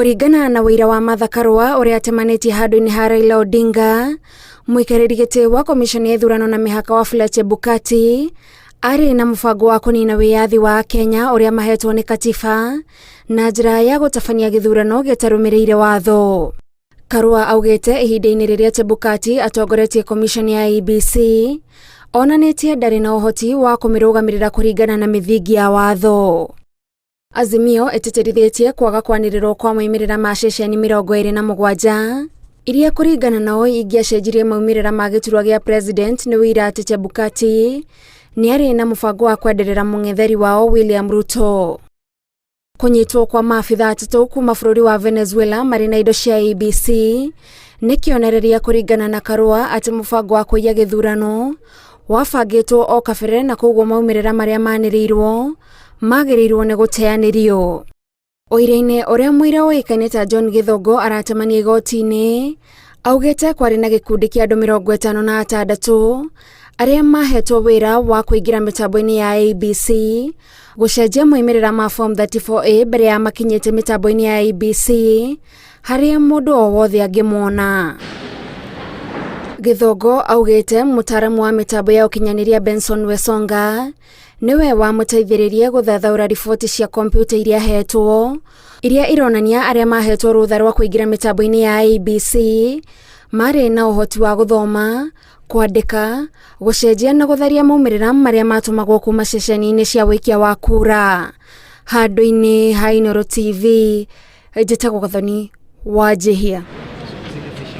Kũringana na ũira wa Martha Karua ũrĩa atemanĩtie handũ-inĩ ha Raila Odinga, mũikarĩri gĩtĩ wa komiconi ya ithurano na mĩhaka Wafula Chebukati arĩ na mũbango wa kũnina wĩyathi wa Akenya ũrĩa mahetwo nĩ katiba na njĩra ya gũtabania gĩthurano gĩtarũmĩrĩire watho. Karua augĩte ihinda-inĩ rĩrĩa Chebukati atongoretie komiconi ya IEBC onanĩtie ndarĩ na ũhoti wa kũmĩrũgamĩrĩra kũringana na mĩthingi ya watho. Azimio ĩtĩtĩrithĩtie kwaga kwanĩrĩrwo kwa moimĩrĩra ma ceceni 27 iria kũringana nao ingĩacenjirie maumĩrĩra ma gĩturwa gĩa president nĩ ũira atĩ Chebukati nĩarĩ na mũbango wa kwenderera mũng'etheri wao William Ruto. Kũnyitwo kwa maabitha atatũ kuma bũrũri wa Venezuela marĩ na indo cia IEBC nĩ kĩonereria kũringana na Karua atĩ mũbango wa kũiya gĩthurano wabangĩtwo o kabere na koguo maumĩrĩra marĩa manĩrĩirwo magĩrĩirwo nĩ gũteanĩrio. Ũira-inĩ ũrĩa mũira ũĩkaine ta John Gĩthũngũ aratemania igoti-inĩ augĩte kwarĩ na gĩkundi kĩa andũ 56 arĩa mahetwo wĩra wa kũingĩra mĩtambo-inĩ ya IEBC gũcenjia moimĩrĩra ma Form 34A mbere ya makinyĩte mĩtambo-inĩ ya IEBC harĩa mũndũ o wothe angĩmona. Gĩthũngũ augĩte mũtaaramu wa mĩtambo ya ũkinyanĩria Benson Wesonga nĩwe wamũteithĩrĩrie gũthathaũra riboti cia kompiuta iria ahetwo iria ironania arĩa mahetwo rũtha rwa kũingĩra mĩtambo-inĩ ya IEBC marĩ na ũhoti wa gũthoma, kwandĩka, gũcenjia na gũtharia maumĩrĩra marĩa matũmagwo kuma ceceni-inĩ cia wĩikia wa kura. Handũ-inĩ ha Inooro TV, njĩtagwo Gathoni wa Njihia.